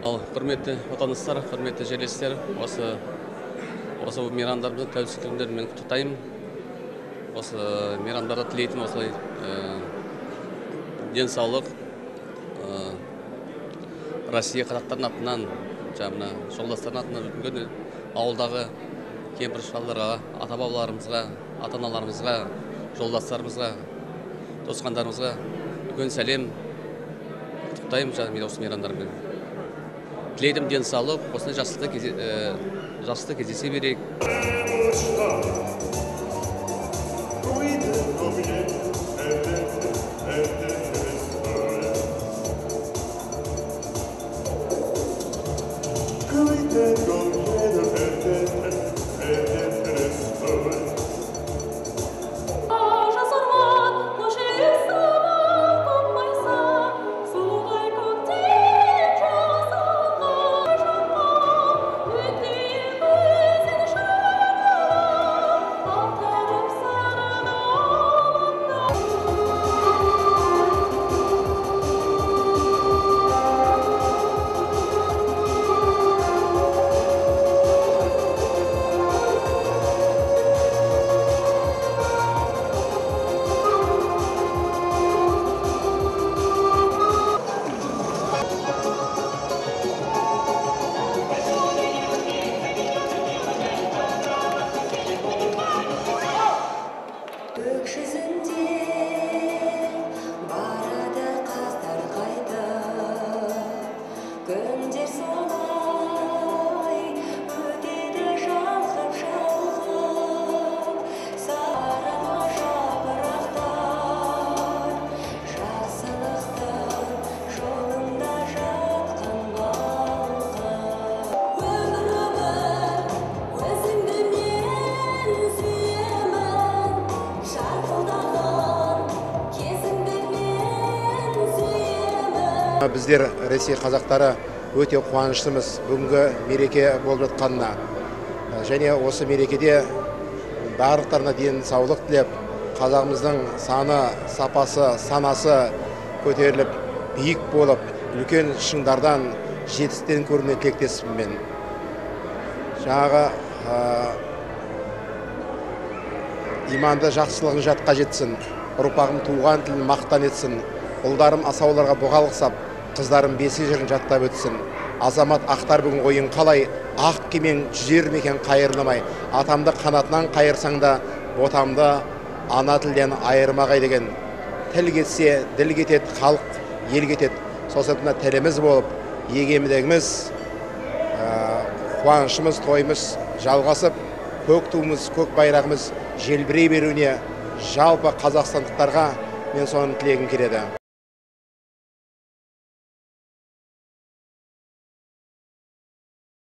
Ал құрметті отандастар, құрметті жерлестер, осы мейрамдарымызды, тәуелсіздік күндерімен құттықтаймын. Осы мейрамдарда тілейтін осылай денсаулық, Россия қазақтарының атынан, жаңа жолдастарының атынан үлкен ауылдағы кемпір шалдарға, ата-бабаларымызға, ата-аналарымызға, жолдастарымызға, туысқандарымызға үлкен сәлем, құттықтаймын жаңа осы мейрамдармен. Тілейдім денсаулық, осындай жақсылықты кездесе берейік. Біздер Ресей қазақтары өте қуаныштымыз бүгінгі мереке болып жатқанына. Және осы мерекеде барлықтарына денсаулық тілеп, қазағымыздың саны, сапасы, санасы көтеріліп, биік болып, үлкен шыңдардан, жетістіктен көрінуіне тілектеспін мен. Жаңағы иманды жақсылығын жатқа жетсін, ұрпағым туған тілін мақтан етсін, ұлдарым асауларға бұғалық сап, қыздарым бесік жырын жаттап өтсін. Азамат ақтар бүгін ойын қалай, ақ кемен жүзер ме екен қайырылмай, атамды қанатынан қайырсаң да, ботамды ана тілден айырмағай деген. Тіл кетсе, діл кетеді, халық ел кетеді. Сол себепті тіліміз болып, егемендігіміз, қуанышымыз, тойымыз жалғасып, көк туымыз, көк байрағымыз желбірей беруіне жалпы қазақстандықтарға мен соны тілегім келеді.